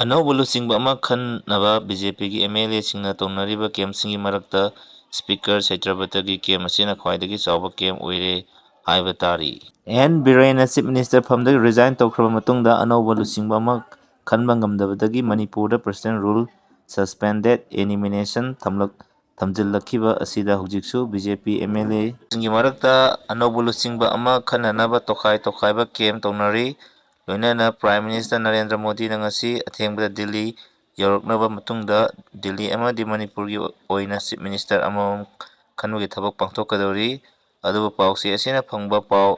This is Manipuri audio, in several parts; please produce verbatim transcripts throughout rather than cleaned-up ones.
ꯑꯅꯧꯕ ꯂꯨꯆꯤꯡꯕ ꯑꯃ ꯈꯟꯅꯕ ꯕꯤ ꯖꯦ ꯄꯤꯒꯤ ꯑꯦꯝ ꯑꯦꯜ ꯑꯦꯁꯤꯡꯅ ꯇꯧꯅꯔꯤꯕ ꯀꯦꯝꯞꯁꯤꯡꯒꯤ ꯃꯔꯛꯇ ꯁ꯭ꯄꯤꯀꯔ ꯁꯩꯇ꯭ꯔꯕꯇꯒꯤ ꯀꯦꯝꯞ ꯑꯁꯤꯅ ꯈ꯭ꯋꯥꯏꯗꯒꯤ ꯆꯥꯎꯕ ꯀꯦꯝꯞ ꯑꯣꯏꯔꯦ ꯍꯥꯏꯕ ꯇꯥꯔꯤ꯫ ꯑꯦꯟ ꯕꯤꯔꯦꯟꯅ ꯆꯤꯐ ꯃꯤꯅꯤꯁꯇꯔ ꯐꯝꯗꯒꯤ ꯔꯤꯖꯥꯏꯟ ꯇꯧꯈ꯭ꯔꯕ ꯃꯇꯨꯡꯗ ꯑꯅꯧꯕ ꯂꯨꯆꯤꯡꯕ ꯑꯃ ꯈꯟꯕ ꯉꯝꯗꯕꯗꯒꯤ ꯃꯅꯤꯄꯨꯔꯗ ꯄ꯭ꯔꯁꯤꯗꯦꯟ ꯔꯨꯜ ꯁꯁꯄꯦꯟꯗꯦꯗ ꯑꯦꯅꯤꯃꯤꯅꯦꯁꯟ ꯊꯝꯂꯛ-, ꯊꯝꯖꯤꯜꯂꯛꯈꯤꯕ ꯑꯁꯤꯗ ꯍꯧꯖꯤꯛꯁꯨ B J P M L ꯑꯦꯁꯤꯡꯒꯤ ꯃꯔꯛꯇ ꯑꯅꯧꯕ ꯂꯨꯆꯤꯡꯕ ꯑꯃ ꯈꯟꯅꯅꯕ ꯇꯣꯈꯥꯏ ꯇꯣꯈꯥꯏꯕ ꯀꯦꯝꯞ ꯇꯧꯅꯔꯤ꯫ ꯂꯣꯏꯅꯅ ꯄ꯭ꯔꯥꯏꯝ ꯃꯤꯅꯤꯁꯇꯔ ꯅꯔꯦꯟꯗ꯭ꯔ ꯃꯣꯗꯤꯅ ꯉꯁꯤ ꯑꯊꯦꯡꯕꯗ ꯗꯤꯜꯂꯤ ꯌꯧꯔꯛꯂꯕ ꯃꯇꯨꯡꯗ ꯗꯤꯜꯂꯤ ꯑꯃꯗꯤ ꯃꯅꯤꯄꯨꯔꯒꯤ ꯑꯣꯏꯅ ꯆꯤꯐ ꯃꯤꯅꯤꯁꯇꯔ ꯑꯃꯃꯝ ꯈꯟꯕꯒꯤ ꯊꯕꯛ ꯄꯥꯡꯊꯣꯛꯀꯗꯧꯔꯤ꯫ ꯑꯗꯨꯕꯨ ꯄꯥꯎꯆꯦ ꯑꯁꯤꯅ ꯐꯪꯕ ꯄꯥꯎ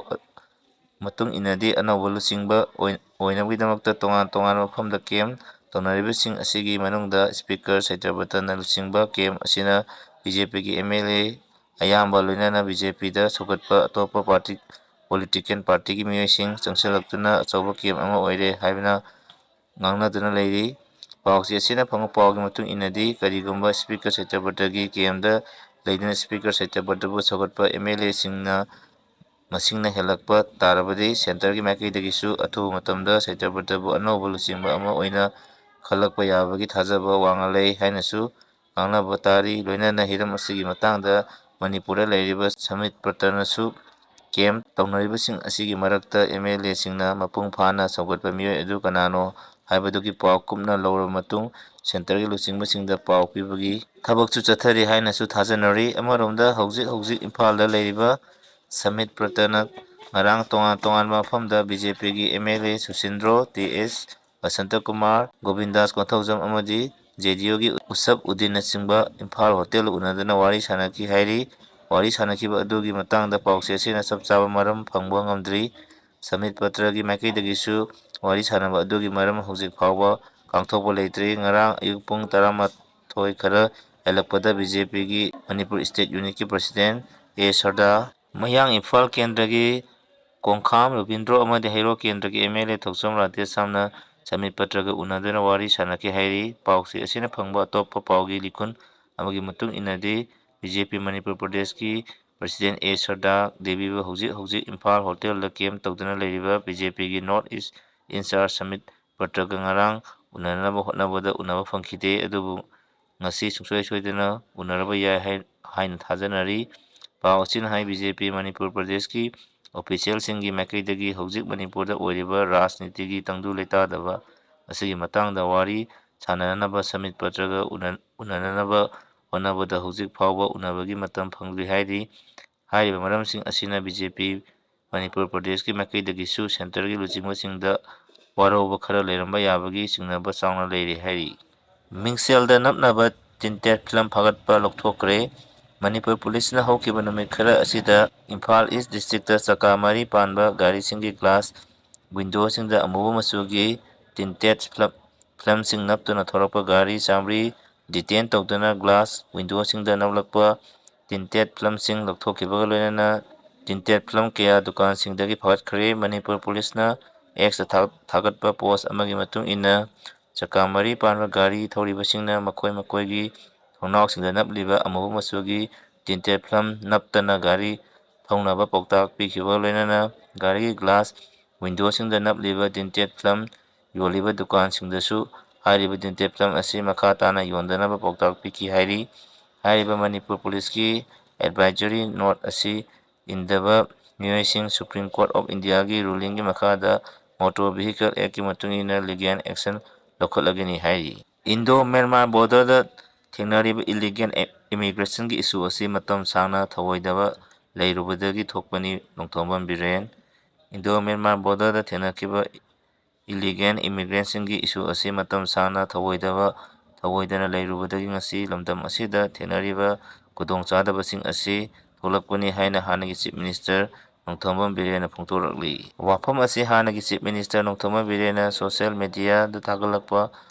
ꯃꯇꯨꯡ ꯏꯟꯅꯗꯤ ꯑꯅꯧꯕ ꯂꯨꯆꯤꯡꯕ ꯑꯣꯏ-, ꯑꯣꯏꯅꯕꯒꯤꯗꯃꯛꯇ ꯇꯣꯉꯥꯟ ꯇꯣꯉꯥꯟꯕ ꯃꯐꯝꯗ ꯀꯦꯝꯞ ꯇꯧꯅꯔꯤꯕꯁꯤꯡ ꯑꯁꯤꯒꯤ ꯃꯅꯨꯡꯗ ꯁ꯭ꯄꯤꯀꯔ ꯁꯩꯇ꯭ꯔꯕꯇꯅ ꯂꯨꯆꯤꯡꯕ ꯀꯦꯝꯞ ꯑꯁꯤꯅ ꯕꯤ ꯖꯦ ꯄꯤꯒꯤ ꯑꯦꯝ ꯑꯦꯜ ꯑꯦ ꯑꯌꯥꯝꯕ ꯂꯣꯏꯅꯅ ꯕꯤ ꯖꯦ ꯄꯤꯗ ꯁꯧꯒꯠꯄ ꯑꯇꯣꯞꯄ ꯄꯥꯔꯇꯤ, ꯄꯣꯂꯤꯇꯤꯀꯦꯜ ꯄꯥꯔꯇꯤꯒꯤ ꯃꯤꯑꯣꯏꯁꯤꯡ ꯆꯪꯁꯤꯜꯂꯛꯇꯨꯅ ꯑꯆꯧꯕ ꯀꯦꯝꯞ ꯑꯃ ꯑꯣꯏꯔꯦ ꯍꯥꯏꯕꯅ ꯉꯥꯡꯅꯗꯨꯅ ꯂꯩꯔꯤ꯫ ꯄꯥꯎꯆꯦ ꯑꯁꯤꯅ ꯐꯪꯕ ꯄꯥꯎꯒꯤ ꯃꯇꯨꯡ ꯏꯟꯅꯗꯤ, ꯀꯔꯤꯒꯨꯝꯕ ꯁ꯭ꯄꯤꯀꯔ ꯁꯩꯇ꯭ꯔꯕꯇꯒꯤ ꯀꯦꯝꯗ ꯂꯩꯗꯨꯅ ꯁ꯭ꯄꯤꯀꯔ ꯁꯩꯇ꯭ꯔꯕꯇꯕꯨ ꯁꯧꯒꯠꯄ ꯑꯦꯝ ꯑꯦꯜ ꯑꯦꯁꯤꯡꯅ ꯃꯁꯤꯡꯅ ꯍꯦꯜꯂꯛꯄ ꯇꯥꯔꯕꯗꯤ, ꯁꯦꯟꯇꯔꯒꯤ ꯃꯥꯏꯀꯩꯗꯒꯤꯁꯨ ꯑꯊꯨꯕ ꯃꯇꯝꯗ ꯁꯩꯇ꯭ꯔꯕꯇꯕꯨ ꯑꯅꯧꯕ ꯂꯨꯆꯤꯡꯕ ꯑꯃ ꯑꯣꯏꯅ ꯈꯜꯂꯛꯄ ꯌꯥꯕꯒꯤ ꯊꯥꯖꯕ ꯋꯥꯡꯅ ꯂꯩ ꯍꯥꯏꯅꯁꯨ ꯉꯥꯡꯅꯕ ꯇꯥꯔꯤ꯫ ꯂꯣꯏꯅꯅ ꯍꯤꯔꯝ ꯑꯁꯤꯒꯤ ꯃꯇꯥꯡꯗ ꯃꯅꯤꯄꯨꯔꯗ ꯂꯩꯔꯤꯕ ꯁꯃꯤꯠ ꯄꯇ꯭ꯔꯅꯁꯨ ꯀꯦꯝꯞ ꯇꯧꯅꯔꯤꯕꯁꯤꯡ ꯑꯁꯤꯒꯤ ꯃꯔꯛꯇ ꯑꯦꯝ ꯑꯦꯜ ꯑꯦꯁꯤꯡꯅ ꯃꯄꯨꯡ ꯐꯥꯅ ꯁꯧꯒꯠꯄ ꯃꯤꯑꯣꯏ ꯑꯗꯨ ꯀꯅꯥꯅꯣ ꯍꯥꯏꯕꯗꯨꯒꯤ ꯄꯥꯎ ꯀꯨꯞꯅ ꯂꯧꯔꯕ ꯃꯇꯨꯡ, ꯁꯦꯟꯇꯔꯒꯤ ꯂꯨꯆꯤꯡꯕꯁꯤꯡꯗ ꯄꯥꯎ ꯄꯤꯕꯒꯤ ꯊꯕꯛꯁꯨ ꯆꯠꯊꯔꯤ ꯍꯥꯏꯅꯁꯨ ꯊꯥꯖꯅꯔꯤ꯫ ꯑꯃꯔꯣꯝꯗ, ꯍꯧꯖꯤꯛ ꯍꯧꯖꯤꯛ ꯏꯝꯐꯥꯜꯗ ꯂꯩꯔꯤꯕ ꯁꯃꯤꯠ ꯄꯇ꯭ꯔꯅ ꯉꯔꯥꯡ ꯇꯣꯉꯥꯟ ꯇꯣꯉꯥꯟꯕ ꯃꯐꯝꯗ ꯕꯤ ꯖꯦ ꯄꯤꯒꯤ ꯑꯦꯝ ꯑꯦꯜ ꯑꯦ ꯁꯨꯁꯤꯟꯗ꯭ꯔꯣ, ꯇꯤ ꯑꯦꯁ ꯕꯁꯟꯇ ꯀꯨꯃꯥꯔ, ꯒꯣꯕꯤꯟꯗꯥꯁ ꯀꯣꯟꯊꯧꯖꯝ ꯑꯃꯗꯤ ꯖꯦ ꯗꯤ ꯌꯨꯒꯤ ꯎꯁꯞ ꯎꯗꯤꯟꯅꯆꯤꯡꯕ ꯏꯝꯐꯥꯜ ꯍꯣꯇꯦꯜꯗ ꯎꯅꯗꯨꯅ ꯋꯥꯔꯤ ꯁꯥꯟꯅꯈꯤ ꯍꯥꯏꯔꯤ꯫ ꯋꯥꯔꯤ ꯁꯥꯟꯅꯈꯤꯕ ꯑꯗꯨꯒꯤ ꯃꯇꯥꯡꯗ ꯄꯥꯎꯆꯦ ꯑꯁꯤꯅ ꯆꯞ ꯆꯥꯕ ꯃꯔꯝ ꯐꯪꯕ ꯉꯝꯗ꯭ꯔꯤ꯫ ꯁꯃꯤꯠ ꯄꯇ꯭ꯔꯒꯤ ꯃꯥꯏꯀꯩꯗꯒꯤꯁꯨ ꯋꯥꯔꯤ ꯁꯥꯟꯅꯕ ꯑꯗꯨꯒꯤ ꯃꯔꯝ ꯍꯧꯖꯤꯛ ꯐꯥꯎꯕ ꯈꯪꯊꯣꯛꯄ ꯂꯩꯇ꯭ꯔꯤ꯫ ꯉꯔꯥꯡ ꯑꯌꯨꯛ ꯄꯨꯡ ꯇꯔꯥꯃꯥꯊꯣꯏ ꯈꯔ ꯍꯦꯜꯂꯛꯄꯗ ꯕꯤ ꯖꯦ ꯄꯤꯒꯤ ꯃꯅꯤꯄꯨꯔ ꯁ꯭ꯇꯦꯠ ꯌꯨꯅꯤꯠꯀꯤ ꯄ꯭ꯔꯁꯤꯗꯦꯟ ꯑꯦ ꯁꯔꯗꯥ, ꯃꯌꯥꯡ ꯏꯝꯐꯥꯜ ꯀꯦꯟꯗ꯭ꯔꯒꯤ ꯀꯣꯡꯈꯥꯝ ꯔꯕꯤꯟꯗ꯭ꯔꯣ ꯑꯃꯗꯤ ꯍꯩꯔꯣꯛ ꯀꯦꯟꯗ꯭ꯔꯒꯤ ꯑꯦꯝ ꯑꯦꯜ ꯑꯦ ꯊꯣꯛꯆꯣꯝ ꯔꯥꯙꯦꯁ꯭ꯌꯥꯝꯅ ꯁꯃꯤꯠ ꯄꯇ꯭ꯔꯒ ꯎꯅꯗꯨꯅ ꯋꯥꯔꯤ ꯁꯥꯟꯅꯈꯤ ꯍꯥꯏꯔꯤ꯫ ꯄꯥꯎꯆꯦ ꯑꯁꯤꯅ ꯐꯪꯕ ꯑꯇꯣꯞꯄ ꯄꯥꯎꯒꯤ ꯂꯤꯈꯨꯟ ꯑꯃꯒꯤ ꯃꯇꯨꯡ ꯏꯟꯅꯗꯤ, ꯕꯤ ꯖꯦ ꯄꯤ ꯃꯅꯤꯄꯨꯔ ꯄ꯭ꯔꯗꯦꯁꯀꯤ ꯄ꯭ꯔꯁꯤꯗꯦꯟ ꯑꯦ ꯁꯔꯗꯥ ꯗꯦꯕꯤꯕꯨ ꯍꯧꯖꯤꯛ ꯍꯧꯖꯤꯛ ꯏꯝꯐꯥꯜ ꯍꯣꯇꯦꯜꯗ ꯀꯦꯝꯞ ꯇꯧꯗꯨꯅ ꯂꯩꯔꯤꯕ ꯕꯤ ꯖꯦ ꯄꯤꯒꯤ ꯅꯣꯔꯠ ꯏꯁ ꯏꯟꯆꯥꯔꯖ ꯁꯃꯤꯠ ꯄꯇ꯭ꯔꯒ ꯉꯔꯥꯡ ꯎꯅꯅꯕ ꯍꯣꯠꯅꯕꯗ ꯎꯅꯕ ꯐꯪꯈꯤꯗꯦ꯫ ꯑꯗꯨꯕꯨ ꯉꯁꯤ ꯁꯨꯡꯁꯣꯏ ꯁꯣꯏꯗꯅ ꯎꯅꯔꯕ ꯌꯥꯏ ꯍꯥꯏ-, ꯍꯥꯏꯅ ꯊꯥꯖꯅꯔꯤ꯫ ꯄꯥꯎ ꯑꯁꯤꯅ ꯍꯥꯏ, ꯕꯤ ꯖꯦ ꯄꯤ ꯃꯅꯤꯄꯨꯔ ꯄ꯭ꯔꯗꯦꯁꯀꯤ ꯑꯣꯐꯤꯁꯤꯌꯦꯜꯁꯤꯡꯒꯤ ꯃꯥꯏꯀꯩꯗꯒꯤ ꯍꯧꯖꯤꯛ ꯃꯅꯤꯄꯨꯔꯗ ꯑꯣꯏꯔꯤꯕ ꯔꯥꯖꯅꯤꯇꯤꯒꯤ ꯇꯪꯗꯨ ꯂꯩꯇꯥꯗꯕ ꯑꯁꯤꯒꯤ ꯃꯇꯥꯡꯗ ꯋꯥꯔꯤ ꯁꯥꯟꯅꯅꯕ ꯁꯃꯤꯠ ꯄꯠꯇ꯭ꯔꯒ ꯎꯅ-, ꯎꯅꯅꯅꯕ ꯍꯣꯠꯅꯕꯗ ꯍꯧꯖꯤꯛ ꯐꯥꯎꯕ ꯎꯅꯕꯒꯤ ꯃꯇꯝ ꯐꯪꯗ꯭ꯔꯤ ꯍꯥꯏꯔꯤ꯫ ꯍꯥꯏꯔꯤꯕ ꯃꯔꯝꯁꯤꯡ ꯑꯁꯤꯅ ꯕꯤ ꯖꯦ ꯄꯤ ꯃꯅꯤꯄꯨꯔ ꯄ꯭ꯔꯗꯦꯁꯀꯤ ꯃꯥꯏꯀꯩꯗꯒꯤꯁꯨ ꯁꯦꯟꯇꯔꯒꯤ ꯂꯨꯆꯤꯡꯕꯁꯤꯡꯗ ꯋꯥꯔꯧꯕ ꯈꯔ ꯂꯩꯔꯝꯕ ꯌꯥꯕꯒꯤ ꯆꯤꯡꯅꯕ ꯆꯥꯎꯅ ꯂꯩꯔꯤ ꯍꯥꯏꯔꯤ꯫ ꯃꯤꯡꯁꯦꯜꯗ ꯅꯞꯅꯕ ꯇꯤꯟꯇꯦꯠ ꯐꯤꯂꯝ ꯐꯥꯒꯠꯄ ꯂꯧꯊꯣꯛꯈ꯭ꯔꯦ꯫ ꯃꯅꯤꯄꯨꯔ ꯄꯨꯂꯤꯁꯅ ꯍꯧꯈꯤꯕ ꯅꯨꯃꯤꯠ ꯈꯔ ꯑꯁꯤꯗ ꯏꯝꯐꯥꯜ ꯏꯁ ꯗꯤꯁꯇ꯭ꯔꯤꯛꯇ ꯆꯀꯥ ꯃꯔꯤ ꯄꯥꯟꯕ ꯒꯥꯔꯤꯁꯤꯡꯒꯤ ꯒ꯭ꯂꯥꯁ ꯋꯤꯟꯗꯣꯁꯤꯡꯗ ꯑꯃꯨꯕ ꯃꯆꯨꯒꯤ ꯇꯤꯟꯇꯦꯠ ꯐꯤꯂꯝ, ꯐꯤꯂꯝꯁꯤꯡ ꯅꯞꯇꯨꯅ ꯊꯣꯔꯛꯄ ꯒꯥꯔꯤ ꯆꯥꯃꯔꯤ ꯗꯤꯇꯦꯟ ꯇꯧꯗꯨꯅ ꯒ꯭ꯂꯥꯁ ꯋꯤꯟꯗꯣꯁꯤꯡꯗ ꯅꯞꯂꯛꯄ ꯇꯤꯟꯇꯦꯠ ꯐꯤꯂꯝꯁꯤꯡ ꯂꯧꯊꯣꯛꯈꯤꯕꯒ ꯂꯣꯏꯅꯅ ꯇꯤꯟꯇꯦꯠ ꯐꯤꯂꯝ ꯀꯌꯥ ꯗꯨꯀꯥꯟꯁꯤꯡꯗꯒꯤ ꯐꯥꯒꯠꯈ꯭ꯔꯦ꯫ ꯃꯅꯤꯄꯨꯔ ꯄꯨꯂꯤꯁꯅ ꯑꯦꯛꯁꯇ ꯊꯥ-, ꯊꯥꯒꯠꯄ ꯄꯣꯁ ꯑꯃꯒꯤ ꯃꯇꯨꯡ ꯏꯟꯅ, ꯆꯀꯥ ꯃꯔꯤ ꯄꯥꯟꯕ ꯒꯥꯔꯤ ꯊꯧꯔꯤꯕꯁꯤꯡꯅ ꯃꯈꯣꯏ ꯃꯈꯣꯏꯒꯤ ꯊꯣꯡꯅꯥꯎꯁꯤꯡꯗ ꯅꯞꯂꯤꯕ ꯑꯃꯨꯕ ꯃꯆꯨꯒꯤ ꯇꯤꯟꯇꯦꯠ ꯐꯤꯂꯝ ꯅꯞꯇꯅ ꯒꯥꯔꯤ ꯊꯧꯅꯕ ꯄꯥꯎꯇꯥꯛ ꯄꯤꯈꯤꯕꯒ ꯂꯣꯏꯅꯅ ꯒꯥꯔꯤꯒꯤ ꯒ꯭ꯂꯥꯁ ꯋꯤꯟꯗꯣꯁꯤꯡꯗ ꯅꯞꯂꯤꯕ ꯇꯤꯟꯇꯦꯠ ꯐꯤꯂꯝ ꯌꯣꯜꯂꯤꯕ ꯗꯨꯀꯥꯟꯁꯤꯡꯗꯁꯨ ꯍꯥꯏꯔꯤꯕ ꯇꯤꯟꯇꯦꯠ ꯐꯤꯂꯝ ꯑꯁꯤ ꯃꯈꯥ ꯇꯥꯅ ꯌꯣꯟꯗꯅꯕ ꯄꯥꯎꯇꯥꯛ ꯄꯤꯈꯤ ꯍꯥꯏꯔꯤ꯫ ꯍꯥꯏꯔꯤꯕ ꯃꯅꯤꯄꯨꯔ ꯄꯨꯂꯤꯁꯀꯤ ꯑꯦꯗꯚꯥꯏꯖꯔꯤ ꯅꯣꯠ ꯑꯁꯤ ꯏꯟꯗꯕ ꯃꯤꯑꯣꯏꯁꯤꯡ ꯁꯨꯄ꯭ꯔꯤꯝ ꯀꯣꯔꯠ ꯑꯣꯐ ꯏꯟꯗꯤꯌꯥꯒꯤ ꯔꯨꯂꯤꯡꯒꯤ ꯃꯈꯥꯗ ꯃꯣꯇꯣꯔ ꯚꯤꯍꯤꯀꯜ ꯑꯦꯛꯀꯤ ꯃꯇꯨꯡ ꯏꯟꯅ ꯂꯤꯒꯦꯜ ꯑꯦꯛꯁꯟ ꯂꯧꯈꯠꯂꯒꯅꯤ ꯍꯥꯏꯔꯤ꯫ ꯏꯟꯗꯣ ꯃ꯭ꯌꯥꯟꯃꯥꯔ ꯕꯣꯔꯗꯔꯗ ꯊꯦꯡꯅꯔꯤꯕ ꯏꯂꯤꯒꯦꯜ ꯏꯃꯤꯒ꯭ꯔꯦꯁꯟꯒꯤ ꯏꯁꯨ ꯑꯁꯤ ꯃꯇꯝ ꯁꯥꯡꯅ ꯊꯧꯑꯣꯏꯗꯕ ꯂꯩꯔꯨꯕꯗꯒꯤ ꯊꯣꯛꯄꯅꯤ, ꯅꯣꯡꯊꯣꯝꯕꯝ ꯕꯤꯔꯦꯟ꯫ ꯏꯟꯗꯣ ꯃ꯭ꯌꯥꯟꯃꯥꯔ ꯕꯣꯔꯗꯔꯗ ꯊꯦꯡꯅꯈꯤꯕ ꯏꯂꯤꯒꯦꯜ ꯏꯃꯤꯒ꯭ꯔꯦꯟꯁꯤꯡꯒꯤ ꯏꯁꯨ ꯑꯁꯤ ꯃꯇꯝ ꯁꯥꯡꯅ ꯊꯧꯑꯣꯏꯗꯕ, ꯊꯧꯑꯣꯏꯗꯅ ꯂꯩꯔꯨꯕꯗꯒꯤ ꯉꯁꯤ ꯂꯝꯗꯝ ꯑꯁꯤꯗ ꯊꯦꯡꯅꯔꯤꯕ ꯈꯨꯗꯣꯡꯆꯥꯗꯕꯁꯤꯡ ꯑꯁꯤ ꯊꯣꯛꯂꯛꯄꯅꯤ ꯍꯥꯏꯅ ꯍꯥꯟꯅꯒꯤ ꯆꯤꯐ ꯃꯤꯅꯤꯁꯇꯔ ꯅꯣꯡꯊꯣꯝꯕꯝ ꯕꯤꯔꯦꯟꯅ ꯐꯣꯡꯗꯣꯔꯛꯂꯤ꯫ ꯋꯥꯐꯝ ꯑꯁꯤ ꯍꯥꯟꯅꯒꯤ ꯆꯤꯐ ꯃꯤꯅꯤꯁꯇꯔ ꯅꯣꯡꯊꯣꯝꯕꯝ ꯕꯤꯔꯦꯟꯅ ꯁꯣꯁꯤꯌꯦꯜ ꯃꯤꯗꯤꯌꯥꯗ ꯊꯥꯒꯠꯂꯛꯄ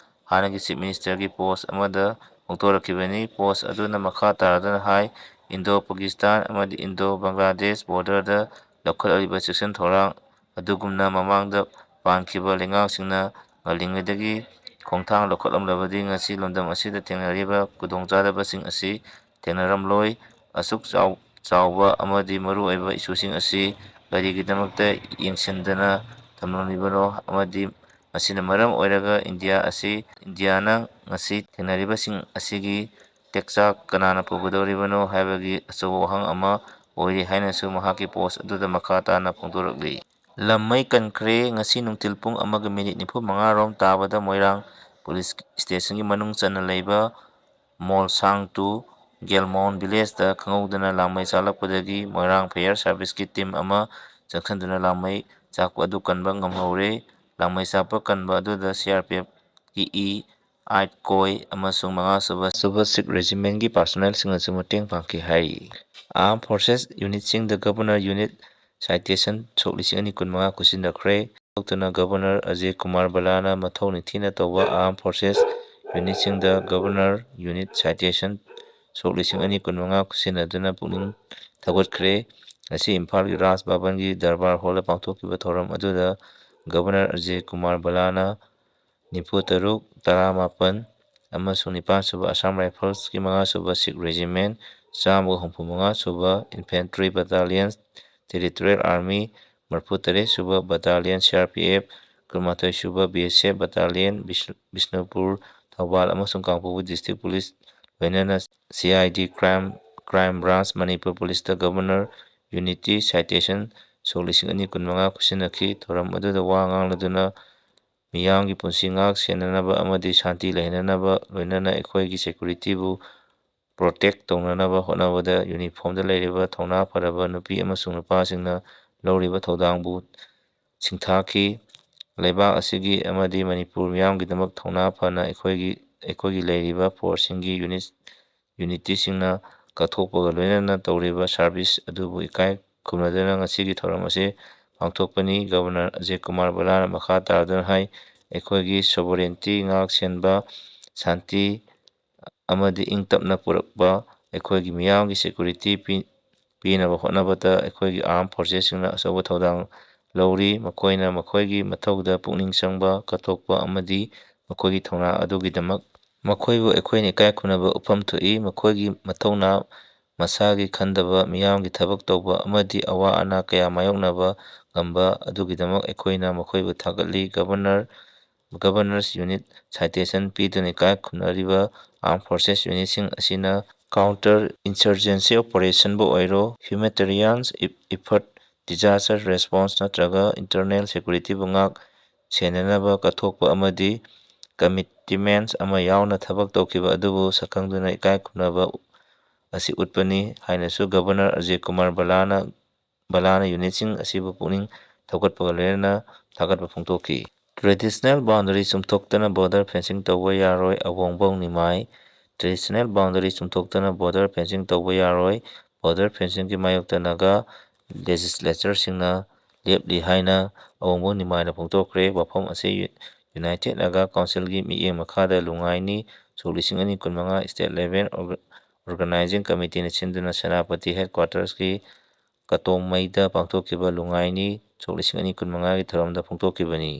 ꯍꯥꯟꯅꯒꯤ ꯆꯤꯐ ꯃꯤꯅꯤꯁꯇꯔꯒꯤ ꯄꯣꯁ ꯑꯃꯗ ꯐꯣꯡꯗꯣꯔꯛꯈꯤꯕꯅꯤ꯫ ꯄꯣꯁ ꯑꯗꯨꯅ ꯃꯈꯥ ꯇꯥꯔꯗꯨꯅ ꯍꯥꯏ, ꯏꯟꯗꯣ ꯄꯥꯀꯤꯁꯇꯥꯟ ꯑꯃꯗꯤ ꯏꯟꯗꯣ ꯕꯪꯒ꯭ꯂꯥꯗꯦꯁ ꯕꯣꯔꯗꯔꯗ ꯂꯧꯈꯠꯂꯛꯂꯤꯕ ꯆꯦꯛꯁꯤꯟ ꯊꯧꯔꯥꯡ ꯑꯗꯨꯒꯨꯝꯅ ꯃꯃꯥꯡꯗ ꯄꯥꯟꯈꯤꯕ ꯂꯩꯉꯥꯛꯁꯤꯡꯅ ꯉꯜꯂꯤꯉꯩꯗꯒꯤ ꯈꯣꯡꯊꯥꯡ ꯂꯧꯈꯠꯂꯝꯂꯕꯗꯤ ꯉꯁꯤ ꯂꯝꯗꯝ ꯑꯁꯤꯗ ꯊꯦꯡꯅꯔꯤꯕ ꯈꯨꯗꯣꯡꯆꯥꯗꯕꯁꯤꯡ ꯑꯁꯤ ꯊꯦꯡꯅꯔꯝꯂꯣꯏ꯫ ꯑꯁꯨꯛ ꯆꯥꯎ-, ꯆꯥꯎꯕ ꯑꯃꯗꯤ ꯃꯔꯨꯑꯣꯏꯕ ꯏꯁꯨꯁꯤꯡ ꯑꯁꯤ ꯀꯔꯤꯒꯤꯗꯃꯛꯇ ꯌꯦꯡꯁꯤꯟꯗꯅ ꯊꯝꯂꯝꯂꯤꯕꯅꯣ ꯑꯃꯗꯤ ꯃꯁꯤꯅ ꯃꯔꯝ ꯑꯣꯏꯔꯒ ꯏꯟꯗꯤꯌꯥ ꯑꯁꯤ, ꯏꯟꯗꯤꯌꯥꯅ ꯉꯁꯤ ꯊꯦꯡꯅꯔꯤꯕꯁꯤꯡ ꯑꯁꯤꯒꯤ ꯇꯦꯛꯆꯥꯛ ꯀꯅꯥꯅ ꯄꯨꯒꯗꯧꯔꯤꯕꯅꯣ ꯍꯥꯏꯕꯒꯤ ꯑꯆꯧꯕ ꯋꯥꯍꯪ ꯑꯃ ꯑꯣꯏꯔꯤ ꯍꯥꯏꯅꯁꯨ ꯃꯍꯥꯛꯀꯤ ꯄꯣꯁ ꯑꯗꯨꯗ ꯃꯈꯥ ꯇꯥꯅ ꯐꯣꯡꯗꯣꯔꯛꯂꯤ꯫ ꯂꯝꯃꯩ ꯀꯟꯈ꯭ꯔꯦ꯫ ꯉꯁꯤ ꯅꯨꯡꯊꯤꯜ ꯄꯨꯡ ꯑꯃꯒ ꯃꯤꯅꯤꯠ ꯅꯤꯐꯨ ꯃꯉꯥ ꯔꯣꯝ ꯇꯥꯕꯗ ꯃꯣꯏꯔꯥꯡ ꯄꯨꯂꯤꯁ ꯁ꯭ꯇꯦꯁꯟꯒꯤ ꯃꯅꯨꯡ ꯆꯟꯅ ꯂꯩꯕ ꯃꯣꯜꯁꯥꯡ ꯇꯨ ꯒꯦꯜꯃꯣꯟ ꯚꯤꯂꯦꯖꯇ ꯈꯪꯍꯧꯗꯅ ꯂꯥꯡꯃꯩ ꯆꯥꯛꯂꯛꯄꯗꯒꯤ ꯃꯣꯏꯔꯥꯡ ꯐꯥꯌꯔ ꯁꯥꯔꯚꯤꯁꯀꯤ ꯇꯤꯝ ꯑꯃ ꯆꯪꯁꯤꯟꯗꯨꯅ ꯂꯥꯡꯃꯩ ꯆꯥꯛꯄ ꯑꯗꯨ ꯀꯟꯕ ꯉꯝꯍꯧꯔꯦ꯫ ꯂꯥꯡꯃꯩ ꯆꯥꯛꯄ ꯀꯟꯕ ꯑꯗꯨꯗ C R P ꯑꯦꯐꯀꯤ E eight ꯀꯣꯏ ꯑꯃꯁꯨꯡ ꯃꯉꯥꯁꯨꯕ ꯁꯨꯕ ꯁꯤꯛ ꯔꯦꯖꯤꯃꯦꯟꯒꯤ ꯄꯥꯔꯁꯣꯅꯦꯜꯁꯤꯡꯅꯁꯨ ꯃꯇꯦꯡ ꯄꯥꯡꯈꯤ ꯍꯥꯏꯔꯤ꯫ ꯑꯥꯔꯝ ꯐꯣꯔꯁꯦꯁ ꯌꯨꯅꯤꯠꯁꯤꯡꯗ ꯒꯕꯔꯅꯔ ꯌꯨꯅꯤꯠ ꯁꯥꯏꯇꯦꯁꯟ ꯁꯣꯛ ꯂꯤꯁꯤꯡ ꯑꯅꯤ ꯀꯨꯟꯃꯉꯥ ꯈꯨꯠꯁꯤꯟꯅꯈ꯭ꯔꯦ꯫ ꯊꯣꯛꯇꯨꯅ ꯒꯕꯔꯅꯔ ꯑꯖꯦ ꯀꯨꯃꯥꯔ ꯕꯂꯥꯅ ꯃꯊꯧ ꯅꯤꯡꯊꯤꯅ ꯇꯧꯕ ꯑꯥꯔꯝ ꯐꯣꯔꯁꯦꯁ ꯌꯨꯅꯤꯠꯁꯤꯡꯗ ꯒꯕꯔꯅꯔ ꯌꯨꯅꯤꯠ ꯁꯥꯏꯇꯦꯁꯟ ꯁꯣꯛ ꯂꯤꯁꯤꯡ ꯑꯅꯤ ꯀꯨꯟꯃꯉꯥ ꯈꯨꯠꯁꯤꯟꯅꯗꯨꯅ ꯄꯨꯛꯅꯤꯡ ꯊꯧꯒꯠꯈ꯭ꯔꯦ꯫ ꯉꯁꯤ ꯏꯝꯐꯥꯜꯒꯤ ꯔꯥꯖ ꯚꯕꯟꯒꯤ ꯗꯔꯕꯥꯔ ꯍꯣꯜꯗ ꯄꯥꯡꯊꯣꯛꯈꯤꯕ ꯊꯧꯔꯝ ꯑꯗꯨꯗ ꯒꯕꯔꯅꯔ ꯑꯖꯦ ꯀꯨꯃꯥꯔ ꯕꯂꯥꯅ ꯅꯤꯐꯨ ꯇꯔꯨꯛ, ꯇꯔꯥꯃꯥꯄꯟ ꯑꯃꯁꯨꯡ ꯅꯤꯄꯥꯟ ꯁꯨꯕ ꯑꯁꯥꯝ ꯔꯥꯏꯐꯜꯁꯀꯤ ꯃꯉꯥ ꯁꯨꯕ ꯁꯤꯛ ꯔꯦꯖꯤꯃꯦꯟ, ꯆꯥꯝꯃꯒ ꯍꯨꯝꯐꯨ ꯃꯉꯥ ꯁꯨꯕ ꯏꯟꯐꯦꯟꯇ꯭ꯔꯤ ꯕꯇꯥꯂꯤꯌꯟ, ꯇꯦꯔꯤꯇꯣꯔꯤꯌꯦꯜ ꯑꯥꯔꯃꯤ, ꯃꯔꯤꯐꯨ ꯇꯔꯦꯠ ꯁꯨꯕ ꯕꯇꯥꯂꯤꯌꯟ ꯁꯤ ꯑꯥꯔ ꯄꯤ ꯑꯦꯐ, ꯀꯨꯟꯃꯥꯊꯣꯏ ꯁꯨꯕ ꯕꯤ ꯑꯦꯁ ꯑꯦꯐ ꯕꯇꯥꯂꯤꯌꯟ, ꯕꯤꯁ-, ꯕꯤꯁꯅꯨꯄꯨꯔ, ꯊꯧꯕꯥꯜ ꯑꯃꯁꯨꯡ ꯀꯥꯡꯄꯣꯛꯄꯤ ꯗꯤꯁꯇ꯭ꯔꯤꯛ ꯄꯨꯂꯤꯁ, ꯂꯣꯏꯅꯅ C I D crime, crime branch, Manipur ꯄꯨꯂꯤꯁꯇ ꯒꯕꯔꯅꯔ ꯌꯨꯅꯤꯇꯤ ꯁꯥꯏꯇꯦꯁꯟ ꯁꯣꯛ ꯂꯤꯁꯤꯡ ꯑꯅꯤ ꯀꯨꯟꯃꯉꯥ ꯈꯨꯠꯁꯤꯟꯅꯈꯤ꯫ ꯊꯧꯔꯝ ꯑꯗꯨꯗ ꯋꯥ ꯉꯥꯡꯂꯗꯨꯅ ꯃꯤꯌꯥꯝꯒꯤ ꯄꯨꯟꯁꯤ ꯉꯥꯛ ꯁꯦꯟꯅꯅꯕ ꯑꯃꯗꯤ ꯁꯥꯟꯇꯤ ꯂꯩꯍꯟꯅꯅꯕ, ꯂꯣꯏꯅꯅ ꯑꯩꯈꯣꯏꯒꯤ ꯁꯦꯀ꯭ꯌꯨꯔꯤꯇꯤꯕꯨ ꯄ꯭ꯔꯣꯇꯦꯛ ꯇꯧꯅꯅꯕ ꯍꯣꯠꯅꯕꯗ ꯌꯨꯅꯤꯐꯣꯔꯝꯗ ꯂꯩꯔꯤꯕ ꯊꯧꯅꯥ ꯐꯔꯕ ꯅꯨꯄꯤ ꯑꯃꯁꯨꯡ ꯅꯨꯄꯥꯁꯤꯡꯅ ꯂꯧꯔꯤꯕ ꯊꯧꯗꯥꯡꯕꯨ ꯁꯤꯡꯊꯥꯈꯤ꯫ ꯂꯩꯕꯥꯛ ꯑꯁꯤꯒꯤ ꯑꯃꯗꯤ ꯃꯅꯤꯄꯨꯔ ꯃꯤꯌꯥꯝꯒꯤꯗꯃꯛ ꯊꯧꯅꯥ ꯐꯅ ꯑꯩꯈꯣꯏꯒꯤ, ꯑꯩꯈꯣꯏꯒꯤ ꯂꯩꯔꯤꯕ ꯐꯣꯔꯁꯁꯤꯡꯒꯤ ꯌꯨꯅꯤꯠ, ꯌꯨꯅꯤꯇꯤꯁꯤꯡꯅ ꯀꯠꯊꯣꯛꯄꯒ ꯂꯣꯏꯅꯅ ꯇꯧꯔꯤꯕ ꯁꯥꯔꯚꯤꯁ ꯑꯗꯨꯕꯨ ꯏꯀꯥꯏ ꯈꯨꯝꯅꯗꯨꯅ ꯉꯁꯤꯒꯤ ꯊꯧꯔꯝ ꯑꯁꯤ ꯄꯥꯡꯊꯣꯛꯄꯅꯤ꯫ ꯒꯕꯔꯅꯔ ꯑꯖꯦ ꯀꯨꯃꯥꯔ ꯕꯂꯥꯅ ꯃꯈꯥ ꯇꯥꯔꯗꯨꯅ ꯍꯥꯏ, ꯑꯩꯈꯣꯏꯒꯤ ꯁꯣꯚꯔꯦꯟꯇꯤ ꯉꯥꯛ ꯁꯦꯟꯕ, ꯁꯥꯟꯇꯤ ꯑꯃꯗꯤ ꯏꯪ ꯇꯞꯅ ꯄꯨꯔꯛꯄ, ꯑꯩꯈꯣꯏꯒꯤ ꯃꯤꯌꯥꯝꯒꯤ ꯁꯦꯀ꯭ꯌꯨꯔꯤꯇꯤ ꯄꯤ-, ꯄꯤꯅꯕ ꯍꯣꯠꯅꯕꯗ ꯑꯩꯈꯣꯏꯒꯤ ꯑꯥꯔꯝ ꯐꯣꯔꯁꯦꯁꯁꯤꯡꯅ ꯑꯆꯧꯕ ꯊꯧꯗꯥꯡ ꯂꯧꯔꯤ꯫ ꯃꯈꯣꯏꯅ ꯃꯈꯣꯏꯒꯤ ꯃꯊꯧꯗ ꯄꯨꯛꯅꯤꯡ ꯆꯪꯕ, ꯀꯠꯊꯣꯛꯄ ꯑꯃꯗꯤ ꯃꯈꯣꯏꯒꯤ ꯊꯧꯅꯥ ꯑꯗꯨꯒꯤꯗꯃꯛ ꯃꯈꯣꯏꯕꯨ ꯑꯩꯈꯣꯏꯅ ꯏꯀꯥꯏ ꯈꯨꯝꯅꯕ ꯎꯠꯐꯝ ꯊꯣꯛꯏ꯫ ꯃꯈꯣꯏꯒꯤ ꯃꯊꯧꯅꯥ, ꯃꯁꯥꯒꯤ ꯈꯟꯗꯕ, ꯃꯤꯌꯥꯝꯒꯤ ꯊꯕꯛ ꯇꯧꯕ ꯑꯃꯗꯤ ꯑꯋꯥ ꯑꯅꯥ ꯀꯌꯥ ꯃꯥꯌꯣꯛꯅꯕ ꯉꯝꯕ ꯑꯗꯨꯒꯤꯗꯃꯛ ꯑꯩꯈꯣꯏꯅ ꯃꯈꯣꯏꯕꯨ ꯊꯥꯒꯠꯂꯤ꯫ ꯒꯕꯔꯅꯔ Governor's Unit citation ꯄꯤꯗꯨꯅ ꯏꯀꯥꯏ ꯈꯨꯝꯅꯔꯤꯕ Armed Forces Unitꯁꯤꯡ ꯑꯁꯤꯅ counter insurgency operationꯕꯨ ꯑꯣꯏꯔꯣ, humanitarian effort, disaster response ꯅꯠꯇ꯭ꯔꯒ internal securityꯕꯨ ꯉꯥꯛ ꯁꯦꯟꯅꯅꯕ ꯀꯠꯊꯣꯛꯄ ꯑꯃꯗꯤ commitments ꯑꯃ ꯌꯥꯎꯅ ꯊꯕꯛ ꯇꯧꯈꯤꯕ ꯑꯗꯨꯕꯨ ꯁꯛꯈꯪꯗꯨꯅ ꯏꯀꯥꯏ ꯈꯨꯝꯅꯕ ꯑꯁꯤ ꯎꯠꯄꯅꯤ ꯍꯥꯏꯅꯁꯨ Governor ꯑꯖꯌ ꯀꯨꯃꯥꯔ ꯕꯂꯥꯅ, ꯕꯂꯥꯅ unitꯁꯤꯡ ꯑꯁꯤꯕꯨ ꯄꯨꯛꯅꯤꯡ ꯊꯧꯒꯠꯄꯒ ꯂꯣꯏꯅꯅ ꯊꯥꯒꯠꯄ ꯐꯣꯡꯗꯣꯛꯈꯤ꯫ Traditional boundary ꯆꯨꯝꯊꯣꯛꯇꯅ border fencing ꯇꯧꯕ ꯌꯥꯔꯣꯏ, ꯑꯋꯣꯡꯕꯧ ꯅꯤꯃꯥꯏ꯫ Traditional boundary ꯆꯨꯝꯊꯣꯛꯇꯅ border fencing ꯇꯧꯕ ꯌꯥꯔꯣꯏ꯫ Border fencingꯒꯤ ꯃꯥꯌꯣꯛꯇ ꯅꯥꯒꯥ legislatureꯁꯤꯡꯅ ꯂꯦꯞꯂꯤ ꯍꯥꯏꯅ ꯑꯋꯣꯡꯕꯧ ꯅꯤꯃꯥꯏꯅ ꯐꯣꯡꯗꯣꯛꯈ꯭ꯔꯦ꯫ ꯋꯥꯐꯝ ꯑꯁꯤ United Naga Councilꯒꯤ ꯃꯤꯠꯌꯦꯡ ꯃꯈꯥꯗ ꯂꯨꯉꯥꯏꯅꯤ ꯁꯣꯛ ꯂꯤꯁꯤꯡ ꯑꯅꯤ ꯀꯨꯟꯃꯉꯥ state level orga-, organizing committeeꯅ ꯁꯤꯟꯗꯨꯅ ꯁꯦꯅꯥꯄꯇꯤ headquartersꯀꯤ ꯀꯇꯣꯡꯃꯩꯗ ꯄꯥꯡꯊꯣꯛꯈꯤꯕ ꯂꯨꯉꯥꯏꯅꯤ ꯁꯣꯛ ꯂꯤꯁꯤꯡ ꯑꯅꯤ ꯀꯨꯟꯃꯉꯥꯒꯤ ꯊꯧꯔꯝꯗ ꯐꯣꯡꯗꯣꯛꯈꯤꯕꯅꯤ꯫